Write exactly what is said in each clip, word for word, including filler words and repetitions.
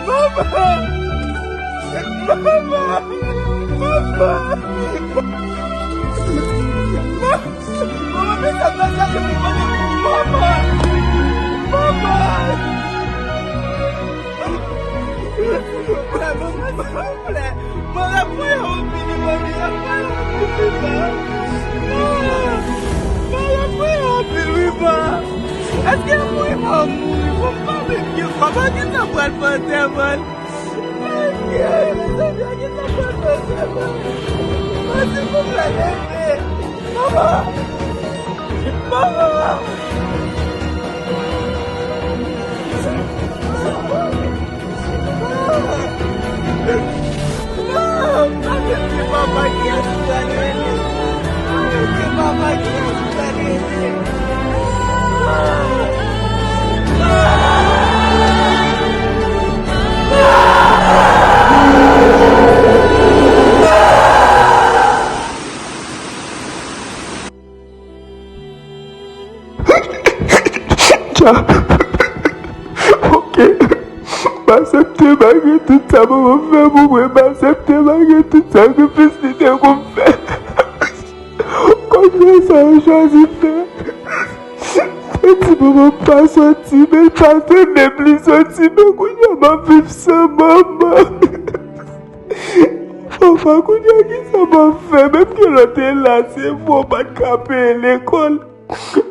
Manman! Manman! Manman! Manman, men sa m pral chache pou mwen. Manman! Manman! Manman, manman, silvouplè. Mwen, l ap voye anpil, manmi, l ap voye anpil, wi, pa. Mwen, l ap voye anpil, wi, pa. Èske l ap voye pa mouri? Fò m pale byen, papa, kisa m pral fè, mezanmi, kisa m pral fè, mezanmi, kisa m pral fè, mezanmi? Mwen, silvouplè, leve. Mama! Mama! Dja. Ok. M aksepte malgre tout sa manman fè pou mwen. M aksepte malgre tout sakrifis li te konn fè. Kòm sa yo chwazi fè. Yo di manman m pa soti, men l pa tande m, li soti, men kounye a m ap viv san manman. Papa, kounye a, kisa m ap fè? Menm ke lòt te la, se mwen, w pa t ka peye lekòl.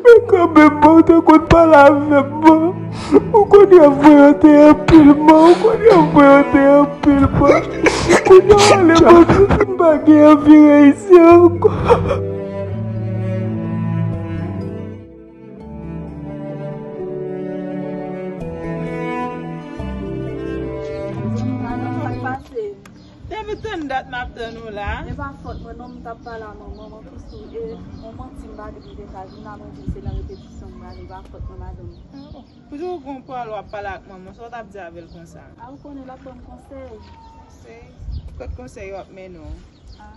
Men kanmenm, man, w te konn pale avè m, man. Ou konn y ap voye antre anpil, man. Ou konn y ap voye antre anpil, man. Kounye a, ale, man, m pa gen anvi reyisi ankò. Depi tann dat m ap tann ou la. E pa fòt mwen non, m t ap pale a manman m anplis tou, e yon manti m pa di m te ka vin la, mwen di l se nan repetisyon m prale, e pa fòt mwen madanm. Pou di w gon pwòl w ap pale ak manman, sa w t ap di avè l konsa? A, ou konnen l ap ban m konsèy. Konsèy? Kot konsèy yo ap mennen w? A,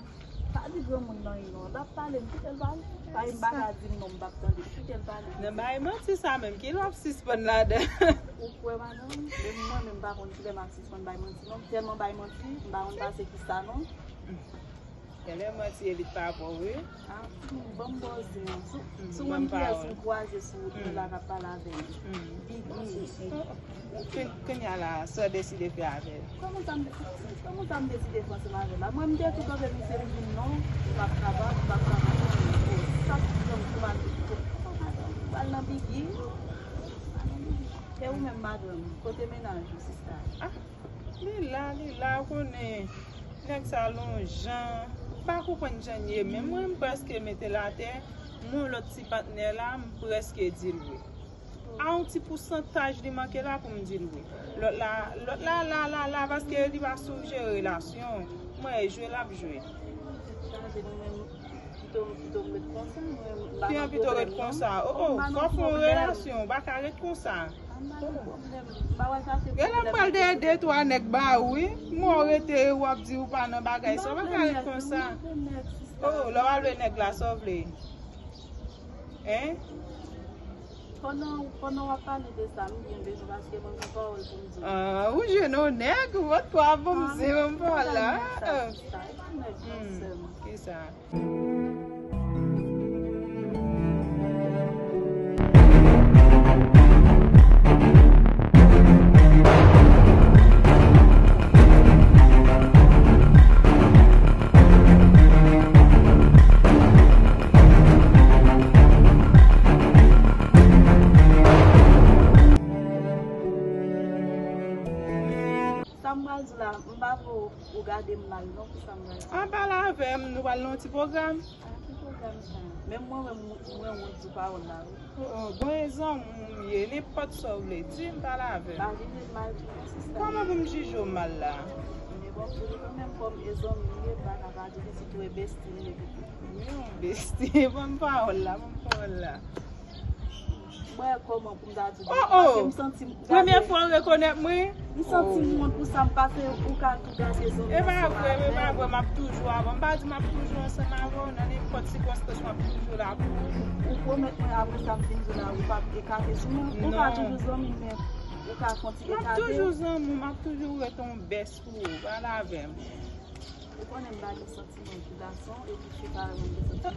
pa di granmoun nan ri non, l ap pale, m kite l pale. Pa m pa ka di l non, m p ap tande, m kite l pale. Nan bay manti sa menm, ki lè w ap sispann ladan? Ou kwè madanm? Menm mwen menm m pa konn kilè m ap sispann bay manti non, m tèlman bay manti, m pa konn pase kisa non. Genlè manti evit pa bon, wi. A, hmm, ban m bòzen an. Sou, hmm, sou ban m menm kiyès pawòl. M kwaze sou wout mwen la k ap pale avè m. Hmm. Biggie. Oh, oh. Koun-, kounye a la, sa w deside fè avè l? Kòman sa m de-, kòman sa m deside fè ansanm avè l la? Mwen, m te tou kanpe misye, m di l non, m p ap kapab, m p ap kapab. Sa k fè m tou mal, m pral nan Biggie. E ou menm, madanm, kote mennaj ou, sista? Ah, li la, li la, ou konnen, nèg sa lonjan, m pa konprann jan l ye, men mwen, m prèske mete l atè, mwen, lòt ti patnè la, m prèske di l wi. A yon ti pousantaj li manke la pou m di l wi. Lòt la, lòt la, la, la, la, paske li pa sou jere relasyon. Mwen, e jwe l ap jwe. Chaje nou menm, pito, pito m ret konsa, mwen, m pa nan pwoblèm non. Pito ret konsa. Oh, oh, fò w fè yon relasyon, ou pa ka ret konsa. M pa nan pwoblèm. M pa wè chache pwoblèm. Gen lè m pral dèyè de twa nèg ba ou wi. M wè w rete, w ap di ou pa nan bagay sa, ou pa ka ret konsa. Oh, lè w al wè nèg la, sa w vle? Hein? Pandan, pandan w ap pale de sa, m byen bezwen paske mwen gen pawòl pou m di w. Ah, ou jwenn yon nèg, ou pa twa bon, m se menm pa la. Ah, men sa, sa, e pa nèg nan sèm. Hmm, kisa? Sa m pral di w la, m pa vle w gade m mal non pou sa m pral di. An pale avè m, nou pral nan yon ti pwogram. A, ki pwogram sa? Menm mwen menm, mwen wont di pawòl la wi. Oh, oh, bon, e zanmi w m ye, nenpòt sa w vle di m, pale avè m. Pa vin di m mal di non, sista. Kòman pou m jije w mal la? Men bon, pou li kanmenm kòm e zanmi m ye, m pa ka pa di li, sitou e besti m ye. Yon besti, ban m pawòl la, ban m pawòl la. Mwen, kòman pou m ta di w? Oh, oh! Paske m santi m gade. Premye fwa w rekonèt mwen? M santi m wont pou sa m pase, ou ka tou gade zanmi. E pa vre, e pa vre, m ap toujou avè w. M pa di m ap toujou ansanm avè w, nan nenpòt sikonstans, m ap toujou la pou ou. Ou pwomèt mwen apre sa m fin di w la, ou p ap ekate sou mwen? Ou ka toujou zanmi m, men Ka fè yon ti M ap dekale. Toujou zanmi w, m ap toujou ret yon best pou ou. Pale avè m. Ou konnen m pa gen santiman pou gason, epi fi pa renmen gen santiman.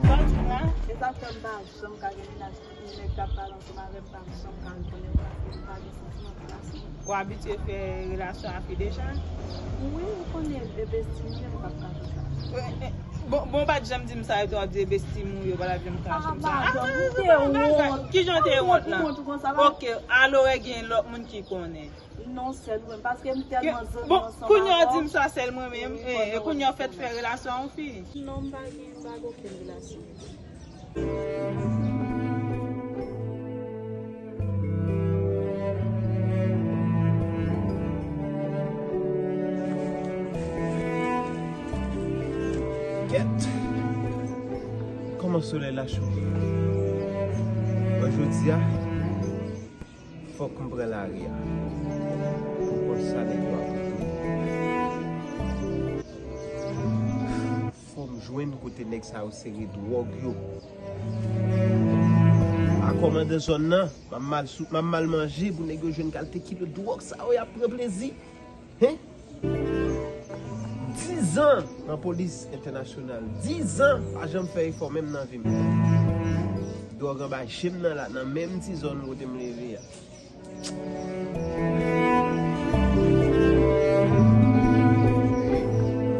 Sa w di la? Se sa k fè m pa janm ka gen mennaj, nèg k ap pale ansanm avè m pa janm ka rekonnen m paske m pa gen santiman pou gason. Ou abitye fè relasyon a fi deja? Wi, ou konnen e bestim ou ye, m p ap ka fè sa. Bon, bon, ou pa t janm di m sa, epi w ap di e bestim ou ye, ou pa t ap janm kache m sa. Ah, ah, ah, ah, ah, ah, kijan w te wont lan? Ok, alò gen lòt moun ki konnen. Non, sèl mwen, paske m tèlman zanmi ansanm avè w. Bon, kounye a w di m sa sèl mwen menm, e, e kounye a w fèt fè relasyon a yon fi. Non, m pa gen, m pa gen okenn relasyon. Kèt! Kòman solèy la cho! Bon, jodi a, fòk m pran lari a pou m konn sa nèg yo ap rele. Fò m jwenn kote nèg sa yo sere dwòg yo. A kòmandan zòn nan, m ap mal sou, m ap mal manje pou nèg yo jwenn kalite kilo dwòg sa yo y ap pran plezi. Hen? Dizan nan polis entènasyonal. Dizan pa janm fè efò menm nan vi m. Dwòg anba je m nan la, nan menm ti zòn kote m leve a.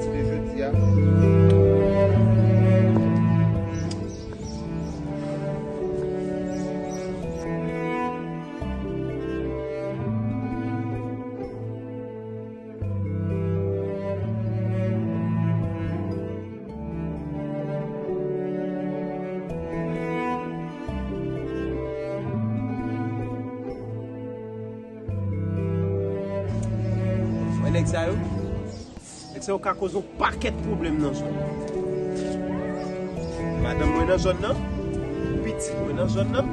Ti de jodi a. Wè nèg sa yo? Nèg sa yo ka koze yon pakèt pwoblèm nan zòn. Madanm mwen nan zòn nan, pitit mwen nan zòn nan,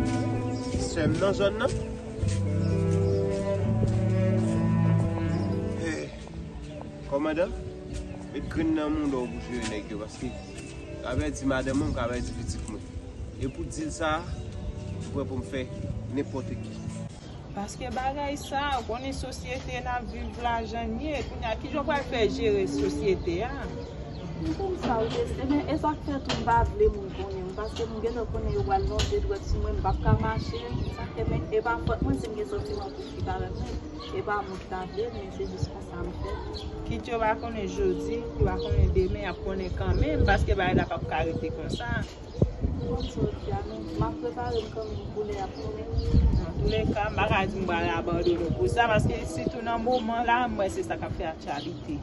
sè m nan zòn nan. Eh, kòmandan, met grenn nan mouda w pou jere nèg yo, paske m ka pèdi madanm mwen, m ka pèdi pitit mwen. E pou dil sa, m prè pou m fè nenpòt ki. Paske bagay sa, ou konnen sosyete n ap viv la jan l ye, kounye a kijan w pral fè jere sosyete a? M konn sa w teste, men e sa k fè tou m pa vle moun konnen m, paske m gentan konnen yo pral lonje dwèt sou mwen, m p ap ka mache, sa k fè, men e pa fòt mwen si m gen santiman pou fi parèy mwen, e pa mwen ki ta vle l, men se jis konsa m fè. Kit yo pa konnen jodi, yo pa konnen demen, y ap konnen kanmenm, paske bagay la p ap ka rete konsa. Bon, sòti a, men m ap prepare m kanmenm pou lè y ap tounen. Antouleka, m pa ka di m pral abandone w pou sa, paske sitou nan moman la, m wè se sa k ap fè aktyalite.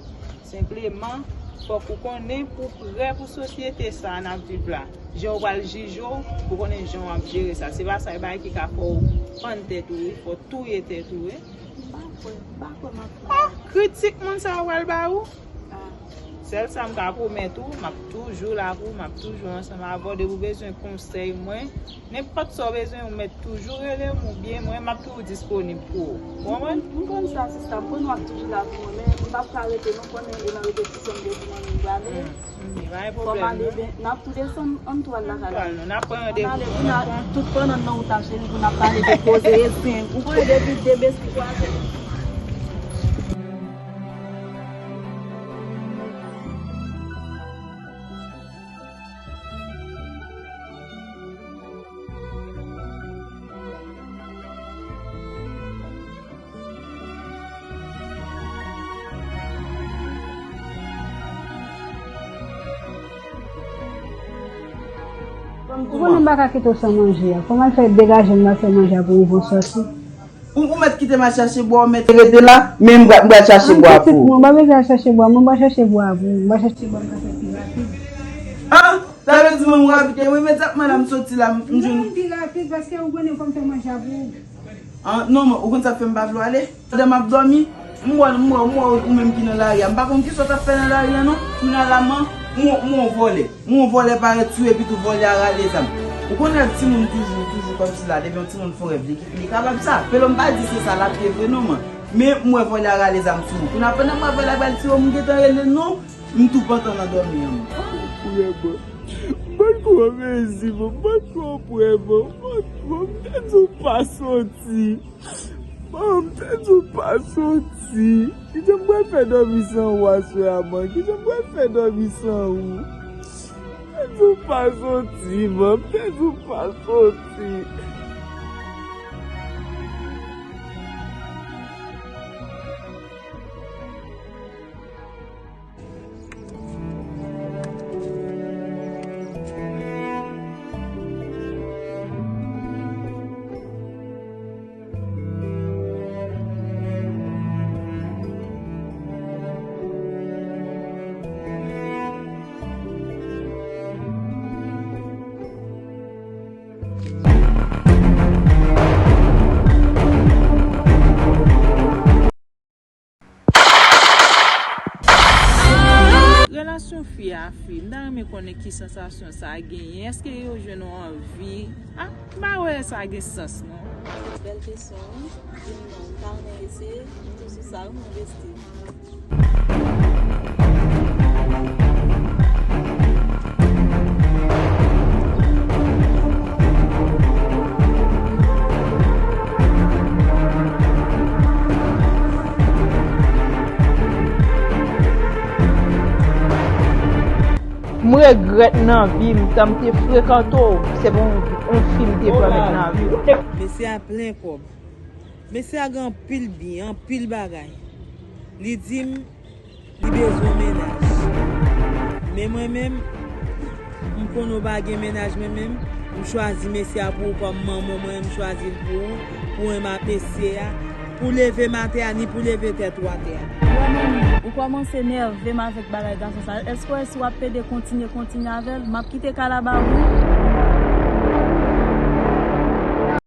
Senpleman, fòk ou konnen pou prè pou sosyete sa a n ap viv la. Jan yo pral jije w, ou konnen jan w ap jere sa. Se pa sa, e bagay ki ka fè w pann tèt ou, wi, fò w touye tèt ou, wi. M pa kwè, m pa kwè m ap fè. Ah, kritik moun sa yo pral ba ou. Ah. Sèl sa m ka pwomèt ou, m ap toujou la pou ou, m ap toujou ansanm avè w. Depi w bezwen konsèy mwen, nenpòt sa w bezwen, ou mèt toujou rele m oubyen mwen, m ap toujou disponib pou ou. Ou konprann? M konn sa, sista. M konnen w ap toujou la pou mwen, men m p ap ka rete non, konnen e nan repetisyon m depi mwen menm prale. Hmm, hmm, pa gen pwoblèm, non. Fò m ale, ben, n ap tou desann, ann tou al lakay la. Ann tou al, non, n ap pran randevou. Ann ale, kounye a, tout pandan nan wout la, cheri, pou n ap pale de koze, e zen. Ou konnen depi de besti kwaze. Ou konnen m pa ka kite w san manje a. Kòman l fè degaje m nan fè manje a pou rive w sòti? Ou, ou mèt kite m al chache bwa, ou mèt rete la, men m pral, m pral chache bwa pou ou. Mwen pa bezwen al chache bwa, mwen pral chache bwa pou ou. M pral chache bwa, m ka fè pi rapid. Ah, sa vle di mwen m rapid, mwen imedyatman la m soti la, m jwenn. Non, pi rapid, paske ou konnen fò m fè manje a pou ou. Ah, non, mwen, ou konn sa k fè m pa vle w ale? Pandan m ap dòmi, m wè, m wè, m wè ou menm ki nan lari a. M pa konn kisa w t ap fè nan lari a, non. Finalman, m wè, m wè w vòlè. M wè w vòlè parèt sou epi tou vòlè a rale zam. Ou konnen timoun toujou, toujou kòmsi la, depi yon timoun fè yon rèv, li, li kapab sa. Pelo m pa di se sa l ap ye vre, non, mwen. Men m wè vòlè a rale zam sou ou. Kounye a, pandan m wè vòlè a pral tiye w, m gentan rele non, m tou pantan nan dòmi an. Ou lè bò. Ban m pran mezi, ban m pran prè, ban m, ban m, ban m te di w pa soti. Ban m te di w pa soti. Kijan m pral fè dòmi san ou aswè a, man? Kijan m pral fè dòmi san ou? Te di w pa soti, man. Te di w pa soti. Relasyon fi a fi, m ta renmen konnen ki sansasyon sa genyen. Èske yo jwenn yon anvi? Ah, m pa wè sa gen sans, non. Bèl kesyon, wi. Di m non, m ta renmen eseye. M tou sou sa, wi, mon bestie. M regrèt nan vi m, tan m te frekante w, se pa yon, yon fi m te pran met nan vi m. Mesye a plen kòb. Mesye a gen anpil byen, anpil bagay. Li di m li bezwen mennaj. Men mwen menm, m konnen w pa gen mennaj, men menm, m chwazi mesye a pou ou kòm manman mwen, m chwazi l pou ou, pou w renmen ap eseye a, pou leve m atè a, ni pou leve tèt ou atè a. Ou kòmanse nève m avèk bagay gason sa. Èske w wè si w ap pede kontinye, kontinye avè l, m ap kite kalaba ou?